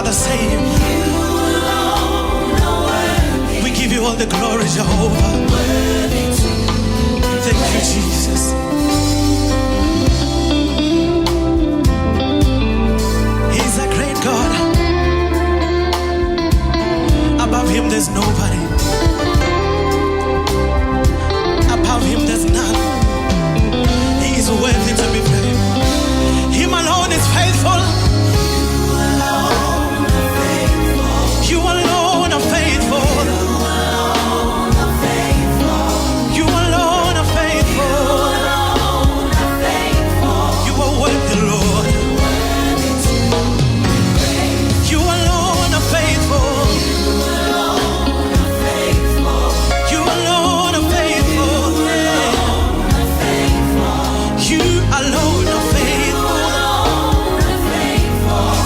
the same. We give you all the glory, Jehovah. Thank you, Jesus. He's a great God. Above him, there's nobody. Above him, there's none. He is worthy to be praised. Him alone is faithful. You alone are faithful. You alone are faithful. You are worthy, Lord. You alone are faithful. You alone are faithful. You alone are faithful.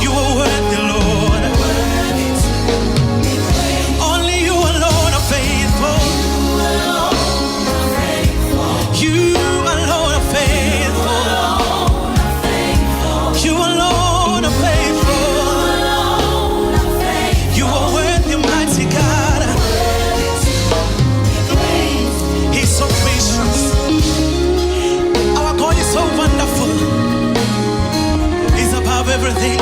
You are worthy, Lord. Only you alone are faithful. You alone are faithful. You alone are faithful. You are worthy, mighty God. He's so gracious. Our God is so wonderful. He's above everything.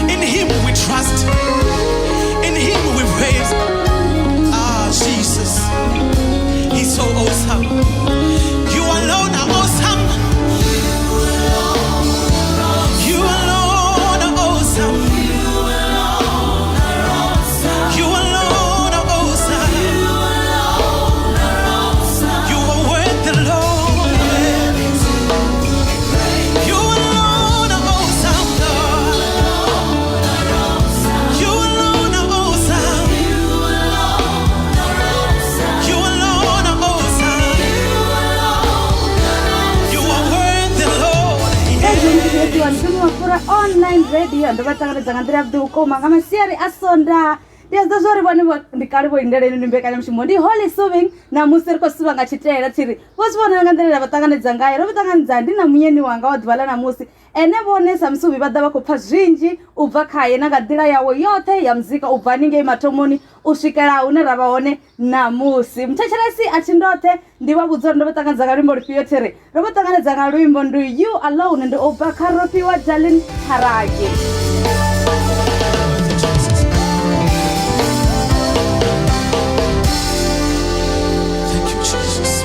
In Him we trust. In Him we praise. Ah, Jesus. He's so awesome. You alone are awesome. You alone are awesome. You alone are awesome. You are worth the Lord. You alone are awesome, God. You alone are awesome. You alone are awesome. You are worth the Lord. Hezwi ndi fhethu mushumo wa Fura Online Radio. Ndo vha ṱanganedza nga nḓila yavhuḓi vhukuma nga masiari a Sondaha. Ndi a zwiḓivha zwa uri vhone ndi kale vho lindela ino mbekanyamushumo. Ndi Holy Suving ṋamusi ri khou suvha nga tshitaela tshi ri vho zwi vhona nga nḓila ye ra vha ṱanganedza ngayo. Ro vha ṱanganedza ndi na munyeni wanga wa ḓuvha ḽa ṋamusi. Ene vhone sa musuvhi vha ḓa vha khou pfha zwinzhi u bva khaye na nga nḓila yawe yoṱhe ya muzika u bva haningei mathomoni u swikela hune ra vha hone ṋamusi. Muthetshelesi a thi ndoṱhe ndi vha vhudza uri ndo vha ṱanganedza nga luimbo lufhio thi ri ro vha ṱanganedza nga luimbo ndi You Alone ndi u bva kha Rofhiwa Darlin Tharagi. Thank you, Jesus.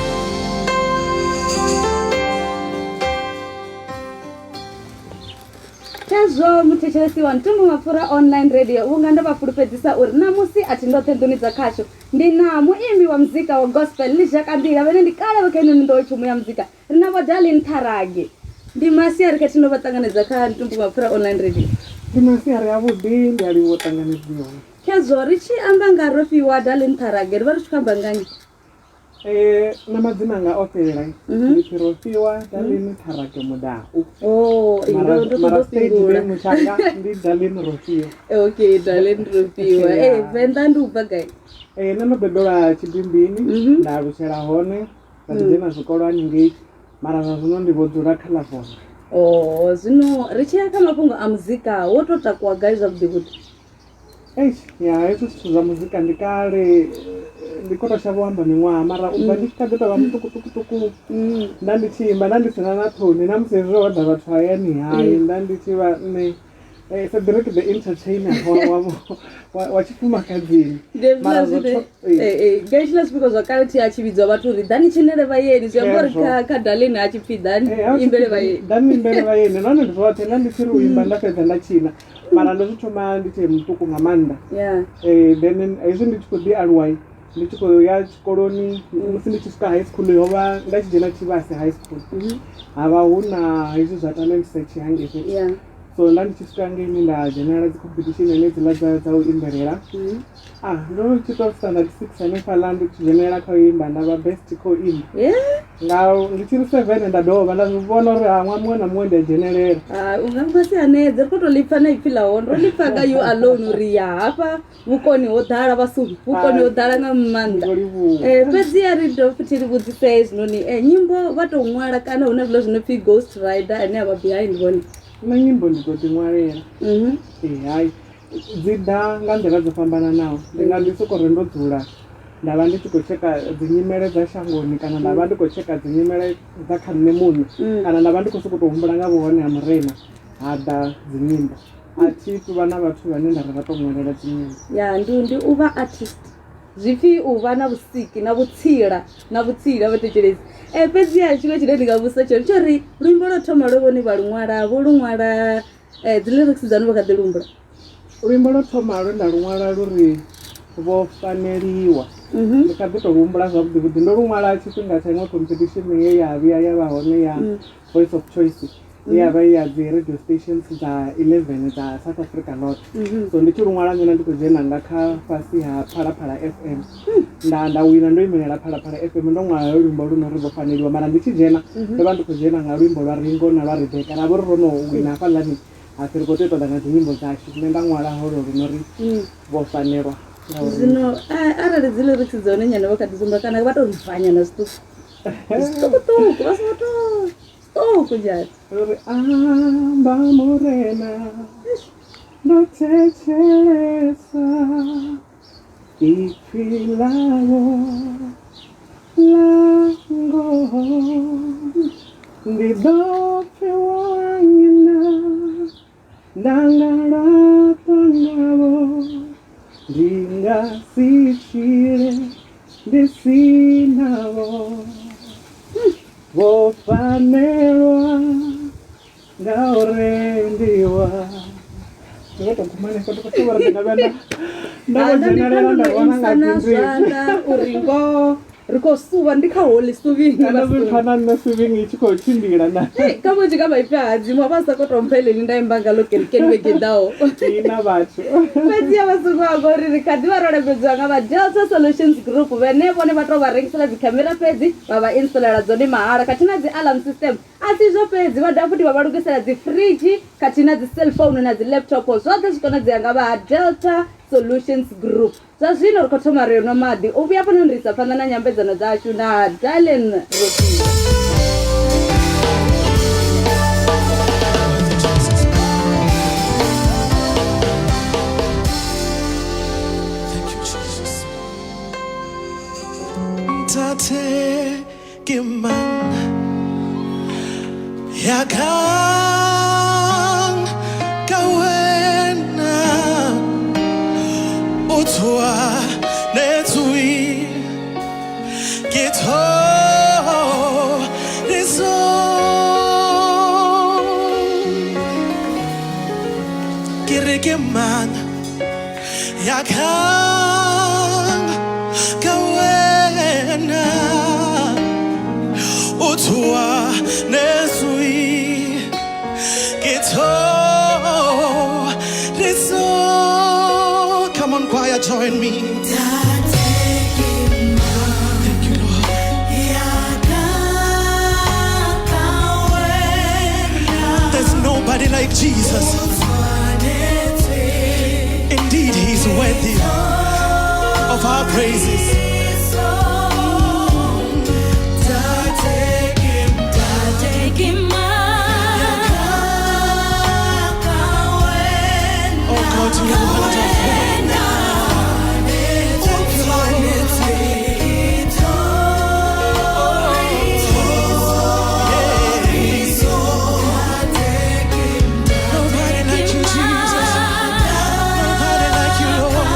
Khezwo muthetshelesi wa Ntumbu Mapfura Online Radio vhunga ndo vha fulufhedzisa uri ṋamusi a thi ndoṱhe nḓuni dza khasho ndi na muimbi wa muzika wa gospel Ḽizhaka Nḓila vhane ndi kale vha kha ino nḓowetshumo ya muzika ri na vho Darlin Tharage. Ndi masiari khathihi no vha ṱanganedza kha Ntumbu Mapfura Online Radio. Ndi masiari avhuḓi, ndi a livhuwa u ṱanganedziwa. Khezwo ri tshi amba nga Rofhiwa Darlin Tharage ri vha ri tshi khou amba nga nnyi? Nṋe madzina anga o fhelela ndi pfi Rofhiwa Darlin Tharage Mudau. Oh, Mara ndo ndo mara ṱoḓa u stage fhindula. name tshanga ndi Darlin Rofhiwa. Okay, Darlin Rofhiwa. Yeah. Eh, Venḓa ndi u bva gai? Nṋe ndo bebelwa Tshibimbini nda alutshela hone nda ḓi dzhena zwikolo haningei mara zwa zwino ndi vho dzula kha ḽa Venḓa. Oh, zwino ri tshi ya kha mafhungo a muzika wo to takuwa gai zwavhuḓi vhuḓi? Eish ya hezwi zwithu zwa muzika ndi kale ndi khou tou shavha u amba miṅwaha mara u bva ndi tshi kha ḓi tovha muṱukuṱukuṱuku nda ndi tshi imba nda ndi si na na ṱhoni na musi hezwi ho ḓa vhathu hayani hai nda ndi tshi vha nṋe Cedric the entertainer wa tshifumakadzini Ndi hezwiḽa mara zwo zwine nga hetshiḽa zwifhinga zwa kale thi a tshi vhidzwa vhathu uri ḓani tshinele vhayeni zwi amba uri Khezwo. kha kha Darlin ha tshi pfhi ḓani Eh, ha tshi imbele pfi vhayeni. ḓani imbele vhayeni nahone ndi zwoṱhe nda ndi tshi ri u imba nda fhedza nda tshina mara ndo zwi thoma ndi tshe muṱuku nga maanḓa. Yeah. Then hezwi ndi tshi khou ḓi aluwa ndi tshi khou ya tshikoloni musi ndi tshi swika high school ho vha nda tshi dzhena Tshivhase high school ha vha hu na hezwi zwa talent search hangei fhethu. Yeah. So nda ndi tshi swika hangeini nda dzhenelela dzi competition henedziḽa dza u imbelela. Ah ndo tshi to standard 6 hanefhaḽa ndi tshi dzhenelela kha u imba nda vha best kha u imba. Yeah. Nga ndi tshi ri 7 nda dovha nda zwi vhona uri ha ṅwaha muṅwe na muṅwe ndi a dzhenelela. Ah, u nga nga si hanedze ri khou tou ḽipfa na ipfhi ḽa hone ro ḽipfa nga you alone uri ya hafha vhukoni ho ḓala vhasuvhi vhukoni ho ḓala nga maanḓa. Ndo livhuwa. Fhedzi a ri dovhe futhi ri vhudzise hezwinoni nyimbo vha tou ṅwala kana hu na zwiḽa zwi no pfhi ghost rider ane a vha behind vhone? Nṋe nyimbo ndi tou ḓiṅwalela. Ee hai dzi ḓa nga nḓila dzo fhambananaho ndi nga ḓi soko ri ndo dzula nda vha ndi tshi khou tsheka dzi nyimele dza shangoni kana nda vha ndi khou tsheka dzi nyimele dza kha nṋe muṋe kana nda vha ndi khou sokou tou humbula nga vhuhone ha murena ha ḓa dzi nyimbo. A thi tu vha na vhathu vhane nda ri vha tou ṅwalela dzi nyimbo. Ya ndi ndi u vha artist zwipfi u vha na vhusiki na vhutsila na vhutsila vhathetshelesi. Fhedziha tshiṅwe tshine ndi nga vhudzisa tshone tsho ri luimbo lwo thoma lwe vhone vha lu ṅwala vho lu ṅwala dzi lyrics dzanu vha kha ḓi lu humbula? Luimbo lwo thoma lwe nda lu ṅwala lu ri vho faneliwa ndi kha ḓi to humbula zwavhuḓi vhuḓi ndo lu ṅwala tshifhinga tsha iṅwe competition ye ya vhuya ya vha hone ya voice of choice ye ya vha i ya dzi radio stations dza 11 dza South Africa ḽoṱhe so ndi tshi lu ṅwala nṋe ndi khou dzhena nga kha fhasi ha Phalaphala FM nda nda wina ndo imelela Phalaphala FM ndo ṅwala luimbo lu no ri vho faneliwa mara ndi tshi dzhena ndo vha ndi khou dzhena nga luimbo lwa Ringo na lwa Rebecca ra vha uri ro no wina hafhaḽani hapfi ri khou tea u ṱoḓa na dzi nyimbo dzashu nṋe nda ṅwala holo lu no ri vho fanelwa ngauri Zwino arali dzi lyrics dza hone nyana vha kha ḓi humbula kana vha tou ri bvanyana zwiṱuku zwiṱukuṱuku vha songo to zwiṱuku nyana. Ri amba murena ndo thetshelesa ipfi ḽavho ḽa ngoho ndi ḓo pfiwa ngina nda nga laṱwa ngavho ndi nga si tshile ndi si navho vho fanelwa nga u rendiwa. Ndi khou tou guma hanefho ndi khou shavha uri ndi nga vhuya nda vho dzhenelela nda wana nga na dzi zwanḓa uri ngoho ri khou suvha ndi kha holy suving Kana zwi pfa na nṋe suving i tshi khou tshimbila na kha vhunzhi kha maipfi a hadzimu a vha sa khou tou mpha eḽeni nda imba ngalo kerekeni vhege ḓaho ina vhathu. Fhedzi a vha songo amba uri ri kha ḓi vha ro lambedziwa nga vha Delta Solutions Group vhene vhone vha tou vha rengisela dzi khamera fhedzi vha vha installela dzone mahala khathihi na dzi alarm system. A si izwo fhedzi vha dovha futhi vha vha lugisela dzi fridge khathihi na dzi cellphone na dzi laptop zwoṱhe zwi konadzea nga vha ha Delta Solutions Group. Zwa zwino ri khou thoma ri yo nwa maḓi u vhuya hafhanoni ri isa phanḓa na nyambedzano dzashu na Dylan Rofhiwa. Thank you, Jesus. Ntate ke mang ya kang ka wena o tshwanetswe ke thoriso. Ke re ke mang ya kang ka wena o tshwanetswe ke thoriso. Come on, choir, join me. Thank you, Lord. There's nobody like Jesus. Indeed, he's worthy of our praises. Oh God, you are wonderful. Thank you, Lord. Nobody like you, Jesus. Nobody like you, Lord.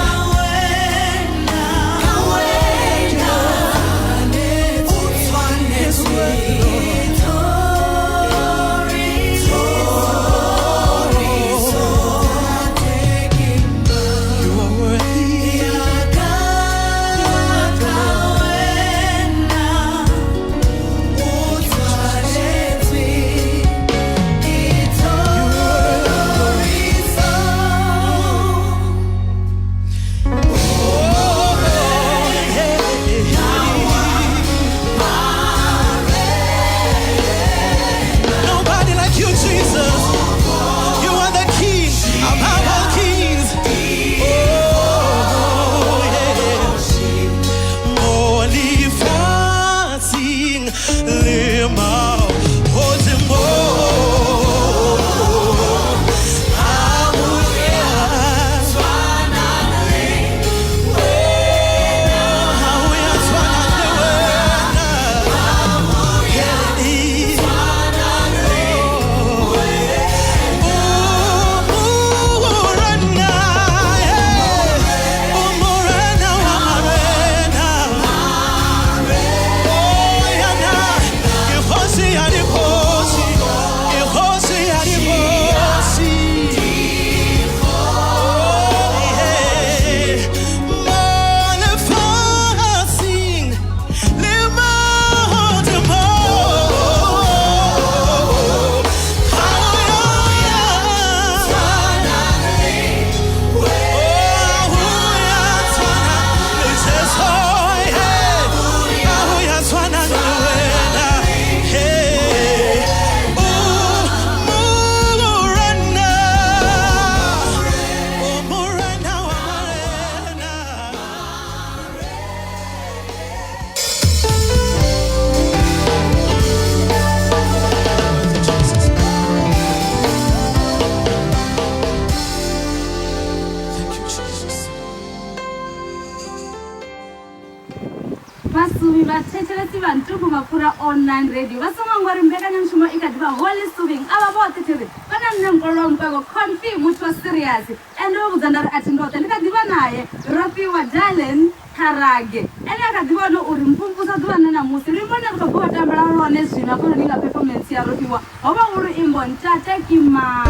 Vhasuvhi vhathetshelesi vha Ntumbu Mapfura Online Radio vha songo hangwa uri mbekanyamushumo i kha ḓi vha Holy Suving. Avha vhoṱhe thi ri vha na nṋe mukololo wa Mukwevho Confi muthu wa serious. Ende vho vhudza nda ri a thi ndoṱhe ndi kha ḓi vha nae Rofhiwa Darlin Tharage. Ene a kha ḓi vha hone uri mvumvusa ḓuvha ḽa ṋamusi. Luimbo lune ri khou bva u tambela lwone zwino hafhanoni nga performance ya Rofhiwa ho vha hu luimbo Ntate Ke Mang.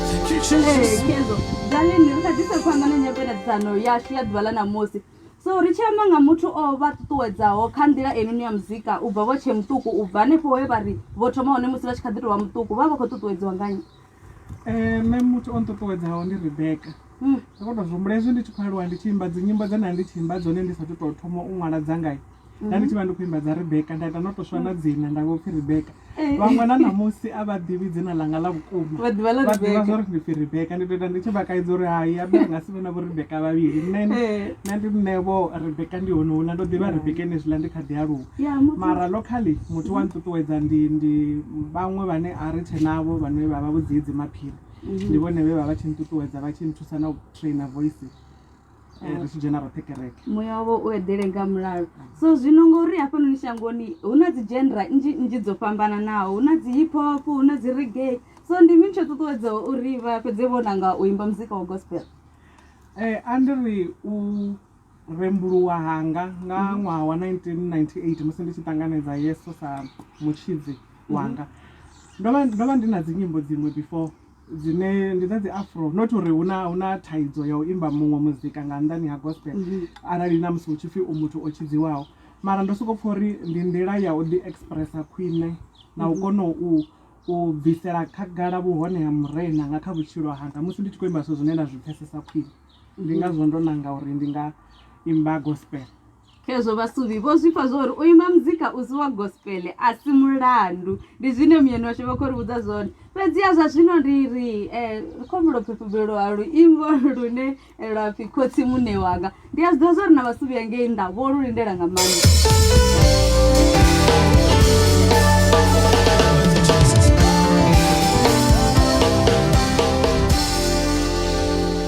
Thank you, Jesus. Ee, khezwo darling ri kha ḓisa phanḓa na nyambedzano yashu ya ḓuvha ḽa ṋamusi so ri tshi amba nga muthu o vha ṱuṱuwedzaho kha nḓila einoni ya muzika u bva vho tshe muṱuku u bva hanefho he vha ri vho thoma hone musi vha tshi kha ḓi tou vha muṱuku vha vha khou ṱuṱuwedziwa nga nnyi? Nṋe muthu o nṱuṱuwedzaho ndi Rebecca. Ndi khou tou zwi humbula hezwi ndi tshi khou aluwa ndi tshi imba dzi nyimbo dze nda ndi tshi imba dzone ndi sathu tou thoma u ṅwala dzanga nda ndi tshi vha ndi khou imba dza Rebecca nda ita no to swa na dzina nda vho pfhi Rebecca. Vhaṅwe na ṋamusi a vha ḓivhi dzina ḽanga ḽa vhukuma Vha ḓivha ḽa vha ḓivha Rebecca. zwori ndi pfhi Rebecca ndi to ita ndi tshi vha kaidza uri hai habe ri nga si vhe na vho Rebecca vhavhili nṋe nṋe ndi nṋe vho Rebecca ndi honouḽa ndo ḓivha Rebecca henezwiḽa ndi kha ḓi aluwa. Ya, muthu Mara locally muthu wa nṱuṱuwedza ndi ndi vhaṅwe vhane a ri tshe navho vhane vha vha vho Dziedzi Maphiri ndi vhone vhe vha vha tshi nṱuṱuwedza vha tshi nthusa na u trainer voice ri tshi dzhena roṱhe kereke. Muya wavho u eḓele nga mulalo. So zwino ngori hafhanoni shangoni hu na dzi genre nnzhi nnzhi dzo fhambananaho hu na dzi hip hop hu na dzi reggae so ndi mini tsho ṱuṱuwedzaho uri vha fhedze vho nanga u imba muzika wa gospel? A ndi ri u rembuluwa hanga nga ṅwaha wa 1998 musi ndi tshi ṱanganedza Yesu sa mutshidzi wanga ndo vha ndo vha ndi na dzi nyimbo dziṅwe before dzine ndi dza dzi afro not uri hu na hu na thaidzo ya u imba muṅwe muzika nga nnḓani ha gospel arali na musi hu tshi pfhi u muthu o tshidziwaho mara ndo soko pfha uri ndi nḓila ya u ḓi expressa khwine na u kona u bvisela khagala vhuhone ha murena nga kha vhutshilo hanga musi ndi tshi khou imba zwithu zwine nda zwi pfesesa khwine ndi ngazwo ndo nanga uri ndi nga imba gospel. Khezwo vhasuvhi vho zwi pfa zwo uri u imba muzika u si wa gospel a si mulandu. Ndi zwine muyeni washu vha khou ri vhudza zwone. Fhedziha zwa zwino ndi ri ri khou humbela u phefumulwa luimbo lune lwa pfi Khotsi Muṋe Wanga. Ndi a zwi ḓivha zwa uri na vhasuvhi hangei nnḓa vho lu lindela nga maanḓa.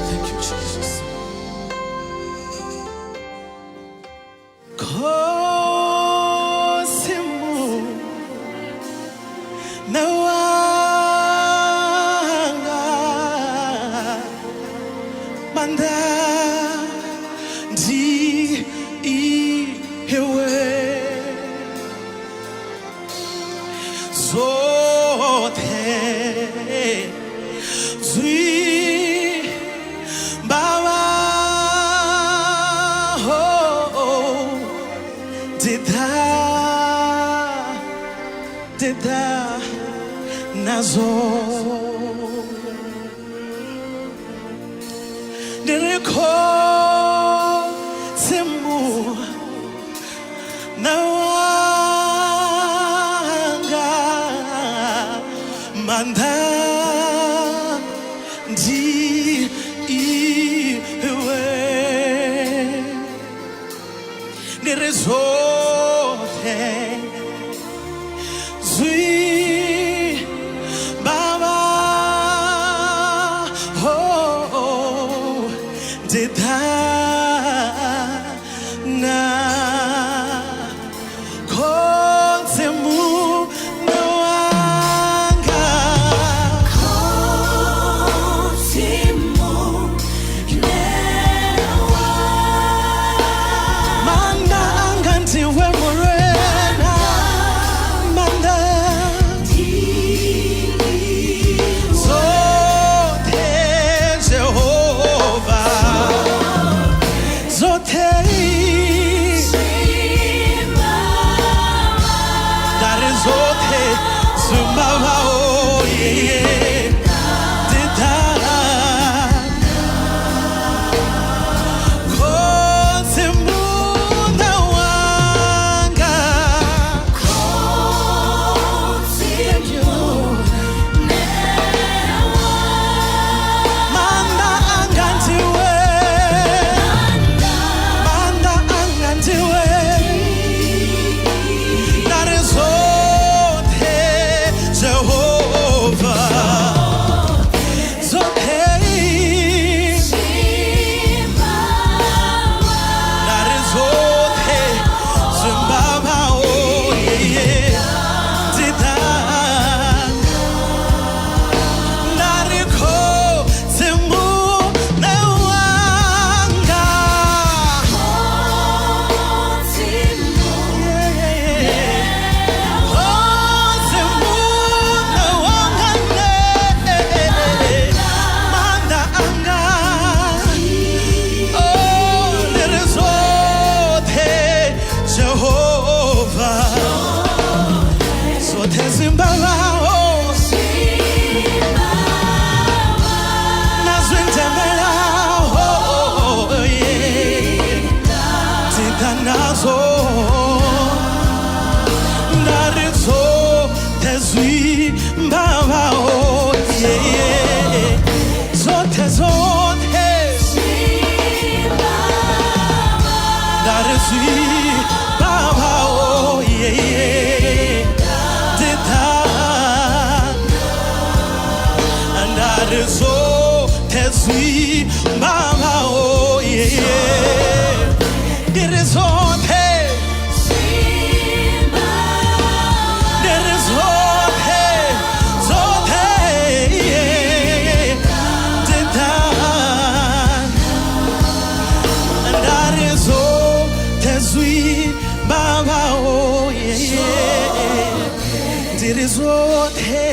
Thank you, Jesus. Khotsi Muṋe wanga, maanḓa ndi iwe. Zwoṱhe zwi mbavhaho ndi ḓa ndi ḓa nazwo ndi ri Khotsi Muṋe wanga maanḓa ndi iwe ndi ri zwoṱhe zwi mbavhaho ndi ḓa na Khotsi Muṋe wanga. Khotsi Muṋe wanga. Maanḓa anga ndiwe Murena, maanḓa zwoṱhe Jehova, zwoṱhe ndari zwoṱhe zwi mbavhaho, yeah. Ndi ḓa Khotsi Muṋe wanga. Khotsi Muṋe Maanḓa anga ndiwe, maanḓa anga ndiwe, ndari zwoṱhe Jehova. Zwi re zwoṱhe.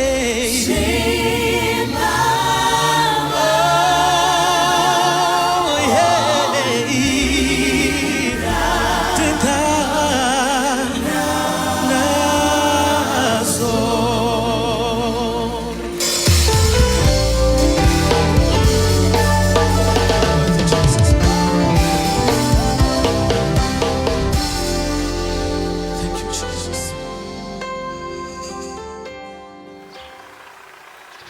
Oh, yeah. Tenda nazo. Thank you, Jesus.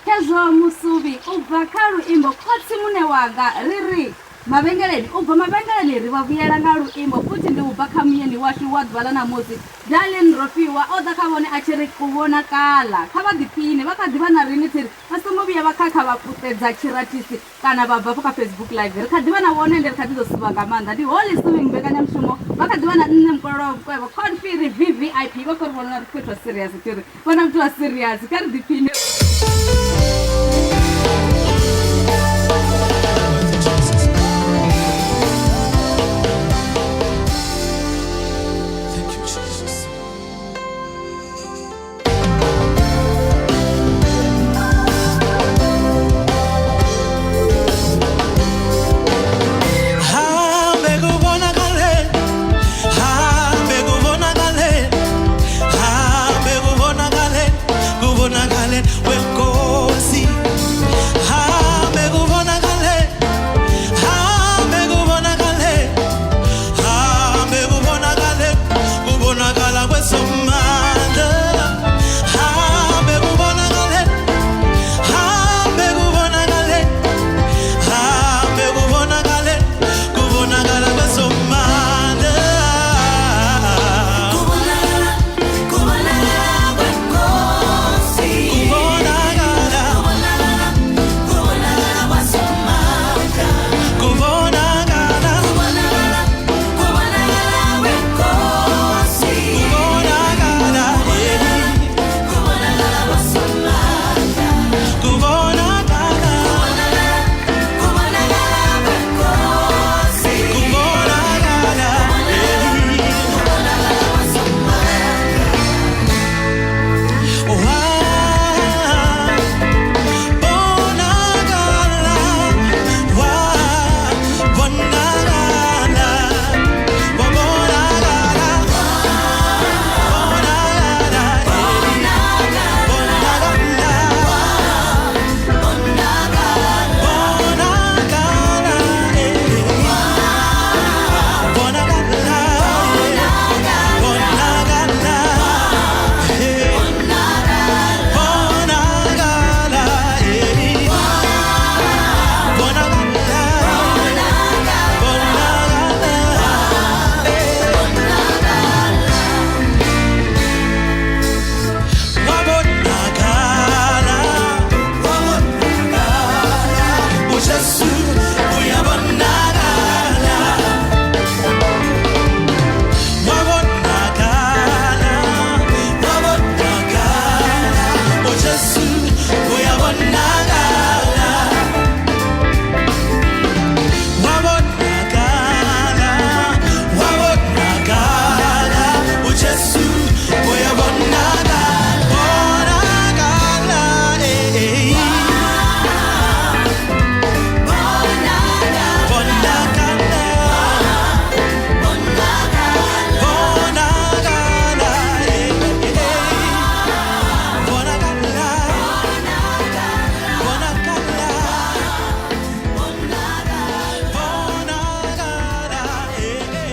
Khezwo musuvhi u bva kha luimbo khotsi muṋe wanga ri ri mavhengeleni u bva mavhengeleni ri vha vhuyela nga luimbo futhi ndi u bva kha muyeni washu wa ḓuvha ḽa ṋamusi Darlene Rofhiwa o ḓa kha vhone a tshi ri kuvhonakala kha vha ḓiphine vha kha ḓivha na riṋe thiri vha songo vhuya vha khakha vha puṱedza tshirathisi kana vha bva afho kha Facebook live ri kha ḓivha na vhone ende ri kha ḓi ḓo suvha nga maanḓa ndi Holy Suving mbekanyamushumo vha kha ḓivha na nṋe mukololo wa vhukwevho Confiri VVIP vha khou ri vhona ri khou itwa serious thiri vhona muthu wa serious kha ri ḓiphine. Thank you, Jesus. Hambe kubonakale, hambe kubonakale, hambe kubonakale, kubonakale kwenkosi. Hambe kubonakale, hambe kubonakale, hambe kubonakale, kubonakala kwesomandla. Hambe kubonakale, hambe kubonakale. Hambe kubonakale, kubonakala kwesomandla. Kubonakala, kubonakala kwenkosi. Kubonakala, Kubonakala, kubonakala kwasomandla. kubonakala, Kubonakala, kubonakala kwenkosi. kubonakala, eh. Kubonakala kwasomandla. Kubonakala, Kubonakala, kubonakala kwenkosi. kubonakala, eh. Kubonakala kwasomandla. Wa bonakala, wa bonakala, wa bonakala, bonakala, eh. Bonakala, eh. Bonakala, eh. Bonakala, eh. Bonakala, eh. Bonakala, bonakala, eh. Wabonakala, wabonakala, uJesu uyabonakala. Wabonakala, wabonakala, uJesu uyabonakala. Wabonakala, wabonakala, uJesu uyabonakala. Bonakala, eh, eh. Bonakala, bonakala, eh, eh. Bonakala, bonakala, bonakala, eh, eh.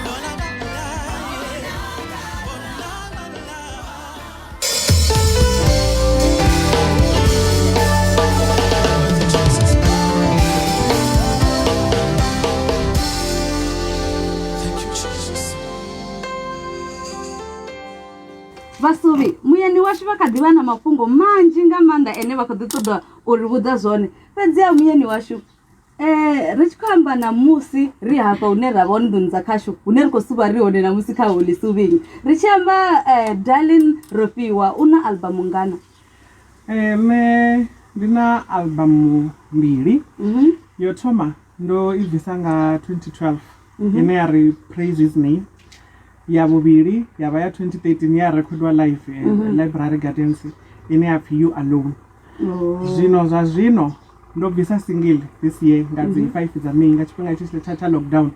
Bonakala, eh. Bonakala. Thank you, Jesus. Vhasuvhi muyeni washu vha kha ḓivha na mafhungo manzhi nga maanḓa ene vha kha ḓi ṱoḓa uri vhudza zwone fhedziha muyeni washu ri tshi khou amba namusi ri hafha hune ra vha hone nḓuni dza khashu hune ri khou suvha ri hone namusi kha Holy Suvhing ri tshi amba Darlene Rofhiwa u na album ngana Nṋe ndi na album mbili. Yo thoma ndo i bvisa nga 2012 ine ya ri Praise His Name. Ya vhuvhili ya vha ya 2013 ya rekhodiwa live Library Gardens ine ya pfhi You Alone. Zwino zwa zwino ndo bvisa single this year nga dzi 5 dza May nga tshifhinga tshi tsha tsha lockdown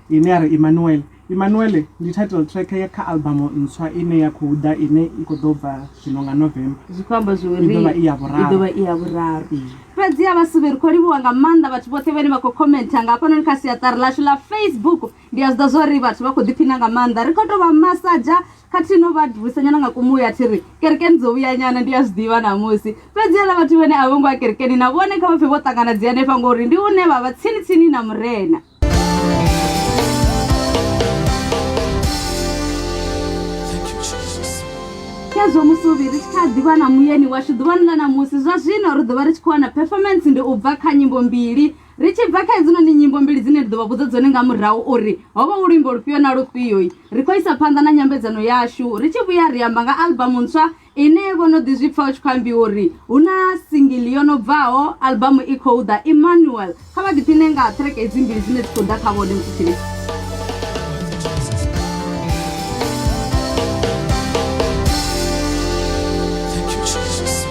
ine ya ri Emmanuel. Emmanuel ndi title track ya kha album ntswa ine ya khou ḓa ine i khou ḓo bva zwino nga November. Zwi khou amba zwo ri I ḓo vha i ya vhuraru. I ḓo vha i ya vhuraru. Fhedzi a vhasuvhi ri khou livhuwa nga maanḓa vhathu vhoṱhe vhane vha khou khomentha nga hafhanoni kha siaṱari ḽashu ḽa Facebook. Ndi a zwi ḓivha zwa uri vhathu vha khou ḓiphina nga maanḓa. Ri khou tou vha massadzha khathihi no vha vusanyana nga kumuya thi ri kerekeni dzo vhuya nyana ndi a zwi ḓivha ṋamusi. Fhedzi haḽa vhathu vhane a vho ngo ya kerekeni na vhone kha vha pfhe vho ṱangana dzi hanefha ngori ndi hune vha vha tsini tsini na Murena. Thank you, Jesus. Khezwo musuvhi ri tshi kha ḓivha na muyeni washu ḓuvhani ḽa ṋamusi zwa zwino ri ḓo vha ri tshi khou wana performance ndi u bva kha nyimbo mbili ri tshi bva kha hedzinoni nyimbo mbili dzine ndi ḓo vha vhudza dzone nga murahu uri ho vha hu luimbo lufhio na lufhio. Ri khou isa phanḓa na nyambedzano yashu ri tshi vhuya ri amba nga albamu ntswa ine vho no ḓi zwi pfa u tshi khou ambiwa uri hu na single yo no bvaho albamu i khou ḓa Emmanuel. Kha vha ḓiphine nga track hedzi mbili dzine dzi khou ḓa kha vhone muthetshelesi. Thank you, Jesus.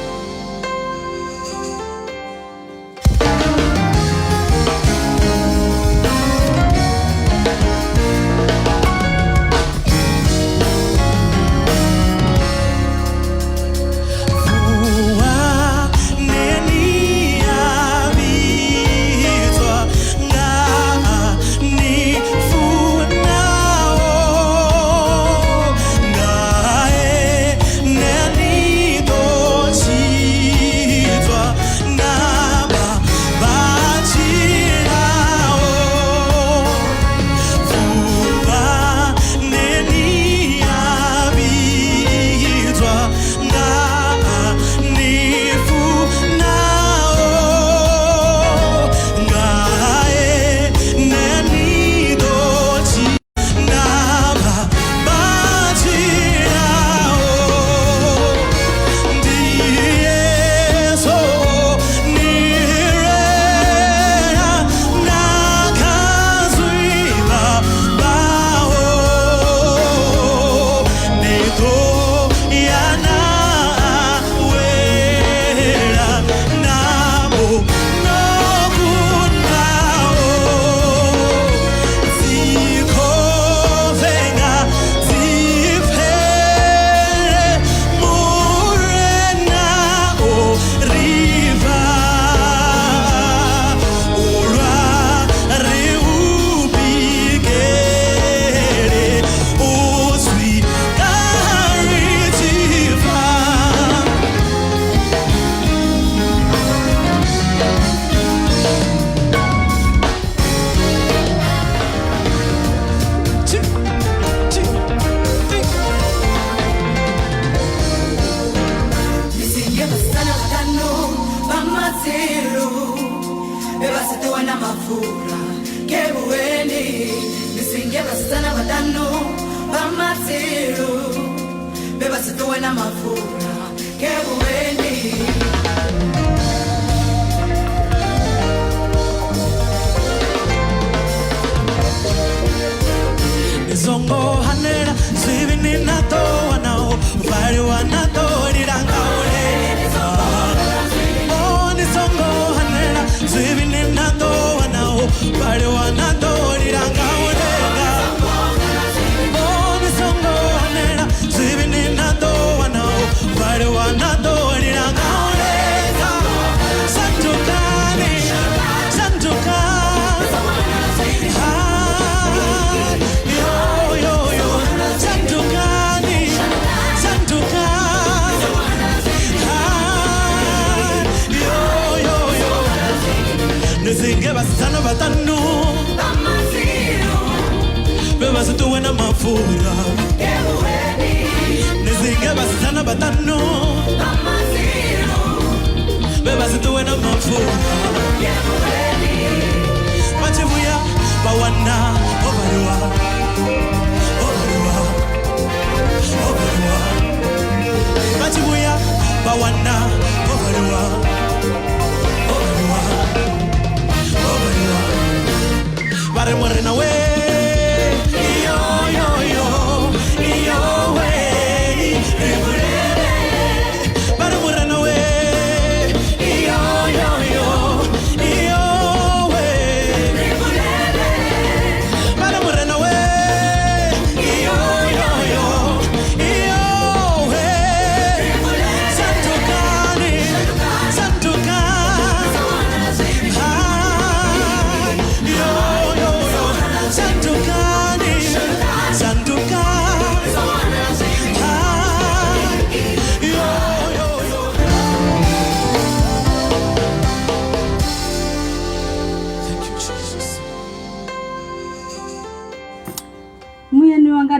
Vuwa neni ya vhidzwa nga ni funaho, ngae neni ḓo tshidzwa na vha tshilaho. Vuwa neni ya vhidzwa nga ni funaho, ngae neni ḓo tshidzwa na vha tshilaho. Ndi Yesu ni rera na kha zwivha vhaho, ni ḓo ya na wela navho no kundaho. Dzikhofhe nga dzi fhele, Murena o ri bva, u lwa ri u bikele, u swika ri tshi fa. Two, two, three. Misinge basana batano bamatsiru bebasitiwa na mafura kebuweni. Misinge basana batano bamatsiru bebasitiwa na mafura kebuweni. Ni songo hanela zwivhi ni na ḓo wana u valiwa na ḓo lila nga u lenga. Oh, ni songo hanela zwivhi ni na ḓo wana u valiwa na ḓo lila nga u lenga. Oh, ni songo hanela zwivhi ni na ḓo wana u valiwa na ḓo lila nga u lenga. Shandukani, shandukani. Yo, yo, yo. Shandukani, shandukani. Yo, yo, yo. Nizinge basana batanu bebasituwe na mafura. Nizinge basana batanu bebasituwe na mafura. Vachivuya vawana ovaliwa, ovaliwa, ovaliwa. Vachivuya vawana ovaliwa, ovaliwa, ovaliwa. Va ri Morena we, yo yo yo.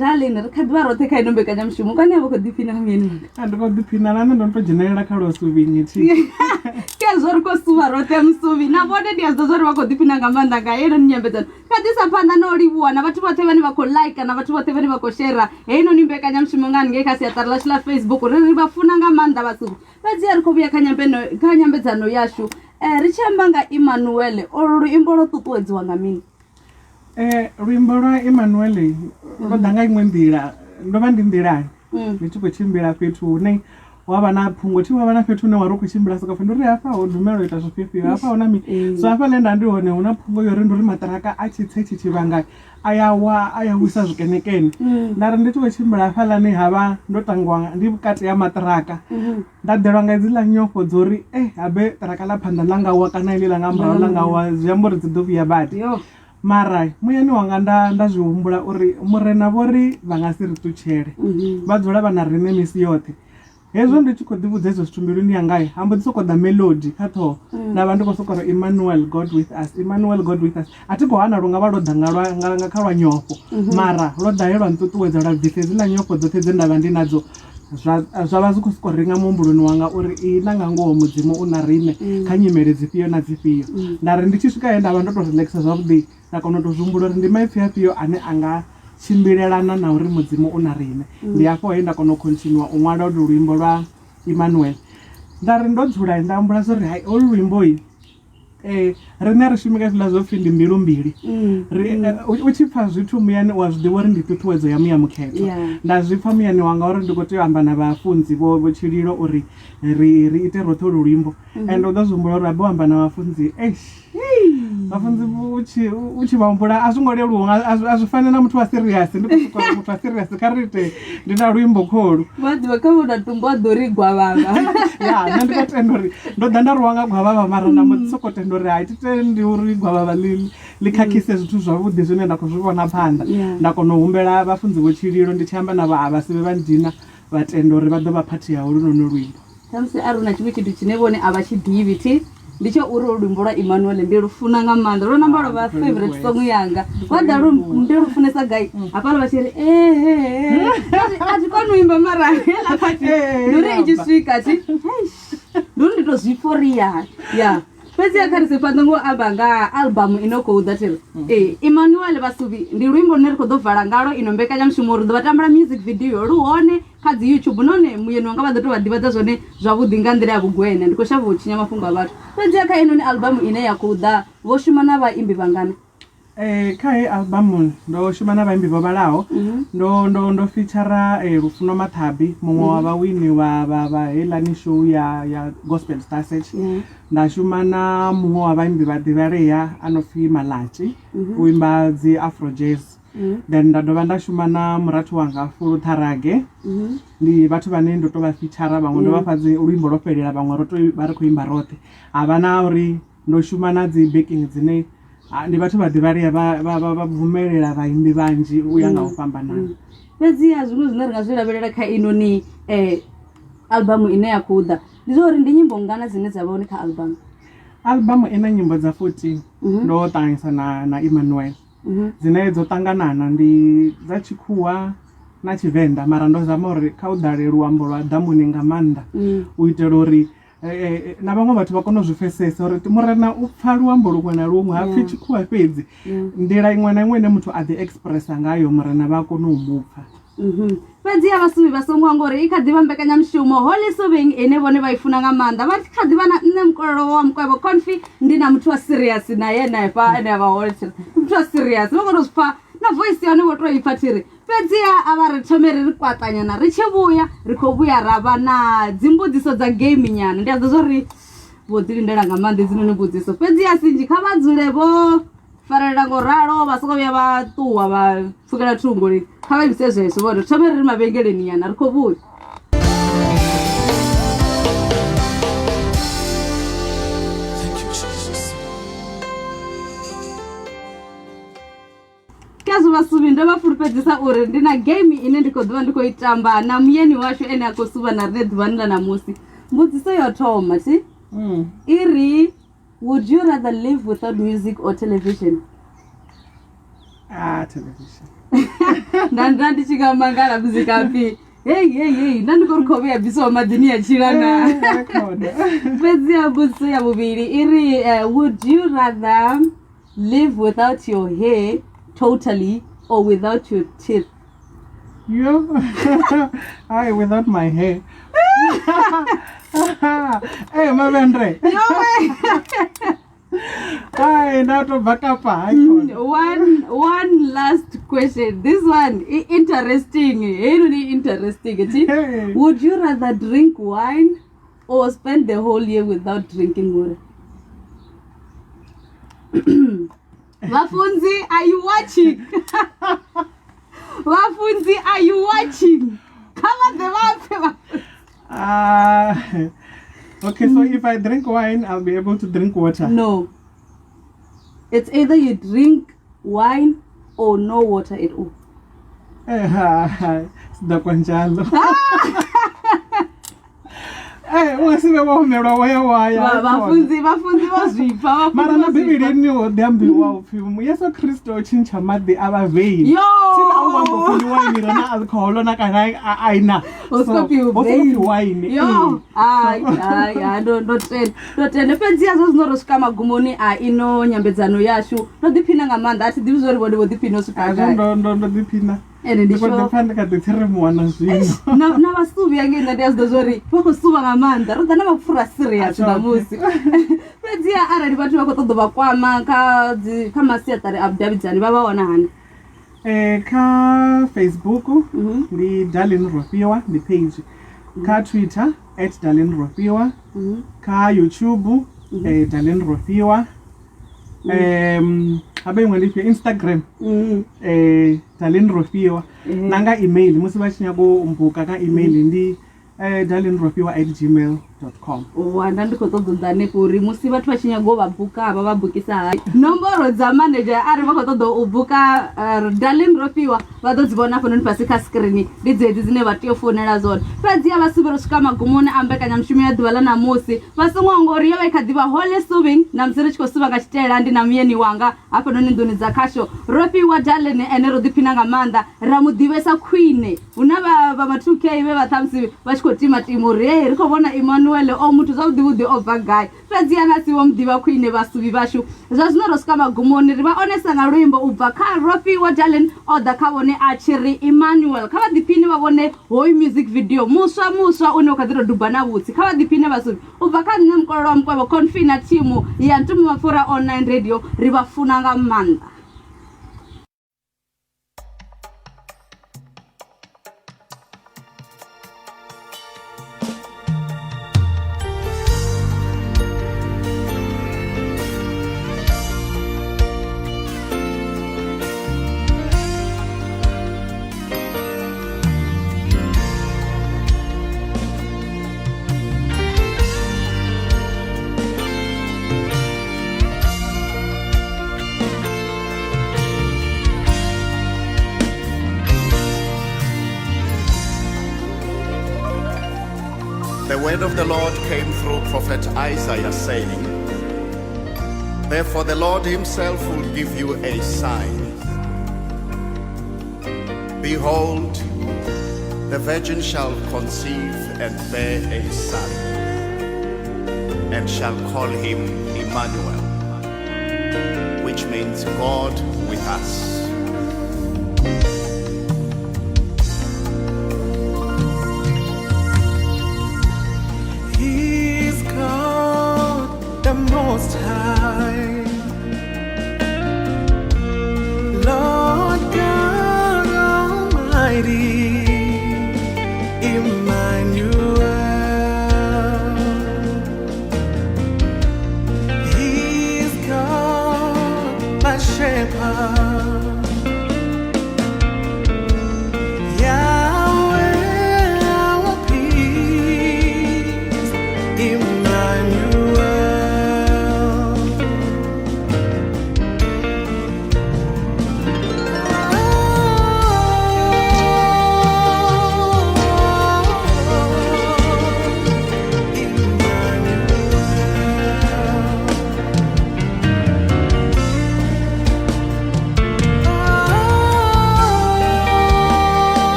darling ri kha ḓivha roṱhe kha ino mbekanyamushumo kani a vha khou ḓiphina nga muyeni wanga? A ndi khou ḓiphina na nṋe ndo no tou dzhenelela kha lwa suvhinyi thi. Khezwo ri khou suvha roṱhe musuvhi na vhone ndi a zwi ḓivha zwa uri vha khou ḓiphina nga maanḓa nga heinoni nyambedzano. Kha ḓi isa phanḓa na u livhuwa na vhathu vhoṱhe vhane vha khou like na vhathu vhoṱhe vhane vha khou shera heinoni mbekanyamushumo nga haningei kha siaṱari ḽashu ḽa Facebook ri ri vha funa nga maanḓa vhasuvhi. Fhedziha ri khou vhuya kha nyambeno kha nyambedzano yashu ri tshi amba nga Emmanuel olu luimbo lwo ṱuṱuwedziwa nga mini? Luimbo lwa Emmanuel lwo ḓa nga iṅwe nḓila ndo vha ndi nḓilani ndi tshi khou tshimbila fhethu hune wa vha na phungo thi wa vha na fhethu hune wa ri u khou tshimbila sokou pfha ndi uri hafha ho dumela u ita zwifhio hafha hu na mini so hafha ḽe nda ndi hone hu na phungo yo uri ndi uri maṱiraka a tshi tse tshi tshivhanga a ya wa a ya wisa zwikenekene nda ri ndi tshi khou tshimbila hafhaḽani havha ndo tangiwa ndi vhukati ha maṱiraka nda ḓelwa nga hedziḽa nyofho dzo uri e habe ṱiraka ḽa phanḓa ḽa nga wa kana iḽi ḽa nga murahu ḽa nga wa zwi amba uri dzi ḓo vhuya badi mara muyani wanga nda nda zwi humbula uri murena vho ri vha nga si ri ṱutshele vha dzula vha na riṋe misi yoṱhe Hezwo ndi tshi khou ḓivhudza hezwo zwithu mbiluni yanga ha mbo ḓi sokou ḓa melody kha ṱhoho nda vha ndi khou sokou ri Emmanuel God with us, Emmanuel God with us. A thi khou hana lu nga vha lwo ḓa nga lwa nga nga kha lwa nyofho mara lwo ḓa he lwa nṱuṱuwedza lwa bvisa hedziḽa nyofho dzoṱhe dze nda vha ndi nadzo zwa zwa vha zwi khou sokou ringa muhumbuloni wanga uri ihina nga ngoho Mudzimu u na riṋe kha nyimele dzifhio na dzifhio. Nda ri ndi tshi swika he nda vha ndo tou relaxer zwavhuḓi nda kona u tou zwi humbula uri ndi maipfi afhio ane a nga tshimbilelana na uri Mudzimu u na riṋe. Ndi hafho he nda kona u continua u ṅwala holu luimbo lwa Emmanuel. Nda ri ndo dzula nda humbula zwa uri hai holu luimbo riṋe a ri shumi kha hezwiḽa zwo pfhi ndi mbilu mbili. Ri u tshi pfha zwithu muyani u a zwi ḓivha uri ndi ṱhuṱhuwedzo ya muya mukhethwa. Nda zwi pfha muyani wanga uri ndi khou tea u amba na vhafunzi vho Tshililo uri ri ri ite roṱhe holu luimbo ende u ḓo zwi humbula uri habe u amba na vhafunzi eish. Vhafunzi u tshi u tshi vha humbula a zwi ngo leluwa a zwi fani na muthu wa serious ndi khou sokou ri muthu wa serious kha ri ite ndi na luimbo kholu. Vha ḓivha kha vhona tumbu a ḓo ri gwavhavha. Ya nṋe ndi khou tenda uri ndo ḓa nda rwiwa nga gwavhavha mara nda mbo ḓi sokou tenda uri hai thi tendi uri gwavhavha ḽi ḽi khakhise zwithu zwavhuḓi zwine nda khou zwi vhona phanḓa. Nda kona u humbela vhafunzi vho Tshililo ndi tshi amba navho a vha si vhe vha nndina vha tenda uri vha ḓo vha phathi ya holunoni luimbo. Khamusi arali hu na tshiṅwe tshithu tshine vhone a vha tshi ḓivhi thi ndi tsha uri holu luimbo lwa Emmanuel ndi lufuna nga maanḓa lwo namba lwa vha favorite song yanga vha ḓa lu ndi lufunesa gai hafhaḽa vha tshi ri ehe a thi koni u imba mara heiḽa part ndi uri i tshi swika thi ndi uri ndi to zwi pfha uri ya ya fhedziha kha ri se phanḓa ngo amba nga album ino khou ḓa thiri ee Emmanuel Vhasubi ndi luimbo lune ri khou ḓo vala ngalo ino mbekanyamushumo uri ḓo vha tambela music video lu hone kha dzi YouTube nahone muyeni wanga vha ḓo tou vha ḓivhadza zwone zwavhuḓi nga nḓila ya vhugwena ndi khou shavha u tshinya mafhungo a vhathu fhedziha kha inoni album ine ya khou ḓa vho shuma na vhaimbi vhangana Kha heyi album ndo shuma na vhaimbi vho vhalaho ndo ndo ndo feature Lufuno Mathabi muṅwe wa vhawini wa vha vha heiḽani show ya ya Gospel Star Search nda shuma na muṅwe wa vhaimbi vha ḓivhalea a no pfhi Malatji u imba dzi afro jazz then nda dovha nda shuma na murathu wanga Fulu Tharage ndi vhathu vhane ndo to vha feature vhaṅwe ndo vha fha dzi luimbo lwo fhelela vhaṅwe ro to vha ri khou imba roṱhe ha vha na uri ndo shuma na dzi backing dzine ndi vhathu vha ḓivhalea vha vha vha vha bvumelela vhaimbi vhanzhi u ya nga u fhambanana. Fhedziha zwiṅwe zwine ri nga zwi lavhelela kha inoni album ine ya khou ḓa ndi zwa uri ndi nyimbo nngana dzine dza vha hone kha album. Album i na nyimbo dza 14 ndo ṱanganyisa na na Emmanuel dzine dzo ṱanganana ndi dza tshikhuwa na tshivenḓa mara ndo zama uri kha u ḓale luambo lwa ḓamuni nga maanḓa u itela uri na vhaṅwe vhathu vha kone u zwi pfesesa uri murena u pfha luambo luṅwe na luṅwe ha pfhi tshikhuwa fhedzi nḓila iṅwe na iṅwe ine muthu a ḓi expressa ngayo murena vha a kona u mu pfha. Fhedziha vhasuvhi vha songo hangwa uri i kha ḓivha mbekanyamushumo Holy Suving ine vhone vha i funa nga maanḓa. Vha kha ḓivha na nṋe mukololo wa mukwevho Confi ndi na muthu wa serious na ye henefha ane a vha hone thiri muthu wa serious vha kona u zwi pfha na voice ya hone vho tou i pfha thiri fhedziha a vha ri thome ri ri kwaṱanyana ri tshi vhuya ri khou vhuya ra vha na dzimbudziso dza game nyana ndi a ḓo zwo ri vho ḓi lindela nga maanḓa hedzinoni mbudziso fhedziha sinzhi kha vha dzule vho farelela ngo ralo vha soko vhuya vha ṱuwa vha pfukela thungo lini kha vha imise zwezwo vhone thome ri ri mavhengeleni nyana ri khou vhuya. Thank you, Jesus. Khezwo vhasuvhi ndo vha fulufhedzisa uri ndi na game ine ndi khou ḓovha ndi khou i tamba na muyeni washu ene a khou suvha na riṋe ḓuvhani ḽa ṋamusi. Mbudziso yo thoma thi i ri would you rather live without music or television? Ah, television. Nda ndi tshi nga mangala muzika pfi hei hei hei nda ndi khou ri khovhe ya bvisiwa maḓini ya tshila na. Fhedzi ya mbudziso ya vhuvhili i ri would you rather live without your hair totally or without your teeth? Yo, hi, without my hair. Hey, mavendre. Hi, nda to bva Kapa. Hi, khona. One last question. This one interesting. Really interesting. Hey. Would you rather drink wine or spend the whole year without drinking water? Vafunzi, are you watching? Vafunzi, are you watching? Come on, the Okay, so if I drink wine, I'll be able to drink water. No. It's either you drink wine or no water at all. Sidakwa njalo. Ungasibe wa humelwa waya waya. Vafunzi vho zwipfa. Mara na Bivhilini ho ḓi ambiwa upfi Yesu Kristo o tshintsha maḓi a vha veini. Yo! Thina a u amba upfi waini na alcohol na kana aina. Ho sokou pfi veini. Waini. Yo, hai hai hai ndo tenda. Fhedzi ya zwo zwino ro swika magumoni a ino nyambedzano yashu. Ndo ḓiphina nga maanḓa, a thi ḓivhi zwori vhone vho ḓiphina u swika gai. Ndo ḓiphina. Ene ndi sure. Ndi kha ḓi tsiremuwa na zwino. Na vhasuvi hangei nṋe ndi a zwi ḓo zwori vha khou suvha nga maanḓa. Ro ḓa na mapfura serious ṋamusi. Fhedziha arali vhathu vha khou ṱoḓa vha kwama kha masiaṱari a vhudavhidzani vha vha wana hani? Kha Facebook ndi Darlene Rofhiwa, ndi page. Kha Twitter @Darlene Rofhiwa. Kha YouTube Darlene Rofhiwa. Habe iṅwe ndi ifhio? Instagram Darlene Rofhiwa. Na nga email musi vha tshi nyago u mbuka ka email ndi darlenerofhiwa@gmail.com. Wa nda ndi khou ṱoḓa u ḓa hanefho uri musi vhathu vha tshi nyago vha buka vha bukisa hani. Nomboro dza manager arali vha khou ṱoḓa u buka Darlene Rofhiwa vha ḓo dzi vhona hafhanoni fhasi kha screen, ndi dzedzi dzine vha tea u founela dzone. Fhedzi a vha suvhe ro swika magumoni a mbekanyamushumo ya ḓuvha ḽa ṋamusi. Vha songo hangwa uri yo vha i kha ḓivha Holy Suving na musi ri tshi khou suvha nga tshitaela ndi na muyeni wanga hafhanoni nḓuni dza khasho. Rofhiwa Darlene ene ro ḓiphina nga maanḓa ra mu ḓivhesa khwine. Hu na vha ma 2K vhe vha ṱhamusi vha tshi khou timatima uri hey ri khou vhona Emmanuel o muthu zwavhuḓi vhuḓi o bva gai. Fhedzi ana si vho mu ḓivha khwine vhasuvi vhashu. Zwa zwino ro swika magumoni ri vha onesa nga luimbo u bva kha Rofhiwa Darlene o ḓa kha vhone a tshi ri Emmanuel. Kha vha ḓiphine vha vhone hoyu music video muswa muswa une u kha ḓi tou duba na vhutsi. Kha vha ḓiphine vhasuvi u bva kha nṋe mukololo wa mukwevho Confi na thimu ya Ntumu Mapfura Online Radio ri vha funa nga maanḓa. The word of the Lord came through prophet Isaiah, saying, Therefore the Lord himself will give you a sign. Behold, the virgin shall conceive and bear a son, and shall call him Emmanuel, which means God with us. He's God, the Most High, Lord God Almighty, Emmanuel. He's God, my shepherd.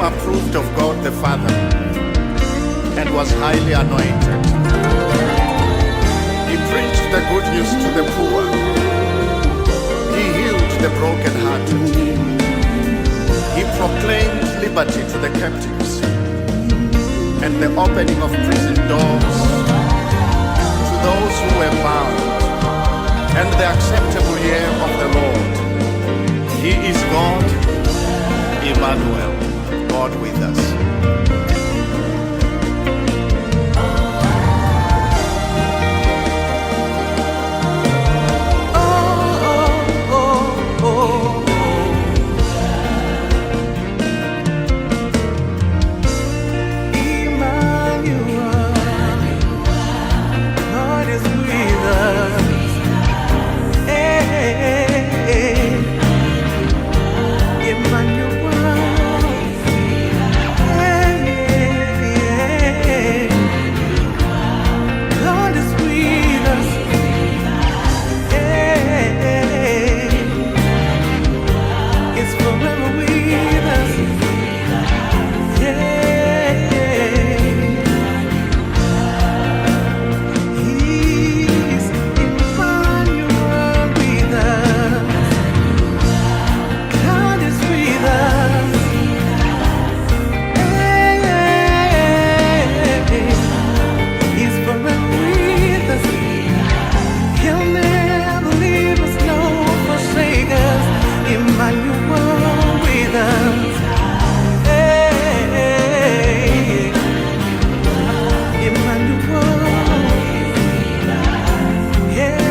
approved of God the Father and was highly anointed. He preached the good news to the poor. He healed the brokenhearted. He proclaimed liberty to the captives and the opening of prison doors to those who were bound, and the acceptable year of the Lord. He is God, Emmanuel, God with us. Oh, oh, oh, oh. Emmanuel, God is with us. Hey, Emmanuel. Hey, God is with us. Hey, it's forever with us. Yeah. He's Emmanuel with us. God is with us. Hey, He's forever with us. He'll never leave us, nor forsake us. Emmanuel with us. Hey, Emmanuel. Yeah.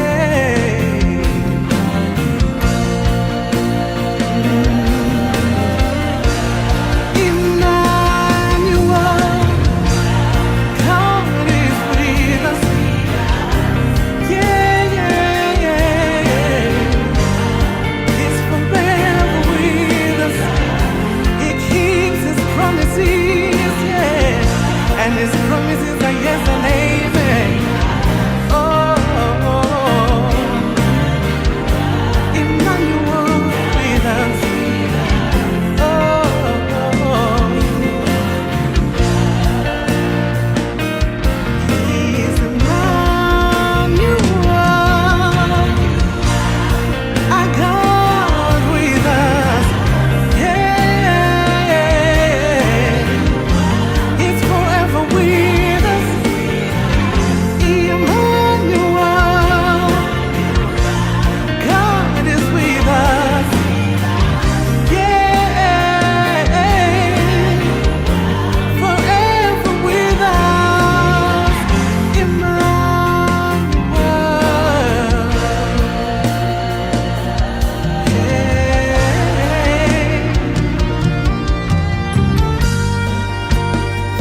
Emmanuel, God is with us. Yeah, yeah, yeah. He's forever with us. He keeps his promises, yeah. And his promises are yes and amen. Oh, oh, oh. Emmanuel with us. Oh, oh, oh. He's Emmanuel, our God with us. Yeah, He's forever with us. Emmanuel, God is with us. Yeah, forever with us. Emmanuel. Yeah.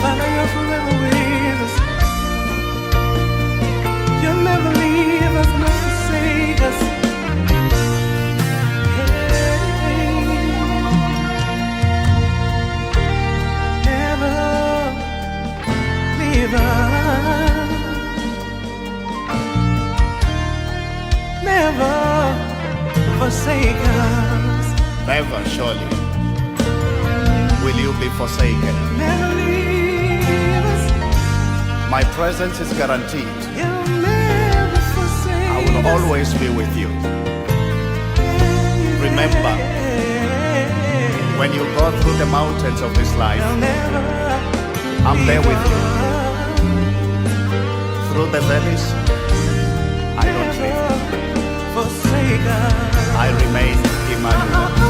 Father, you're forever with us. You'll never leave us nor forsake us. Hey. Never leave us. Never forsake us. Never, surely, will you be forsaken. Never leave us. My presence is guaranteed. You'll never forsake I will us. always be with you. Remember, when you go through the mountains of this life, You'll never I'm there with you. us. Through the valleys, I don't leave you. Forsake us. I remain Emmanuel.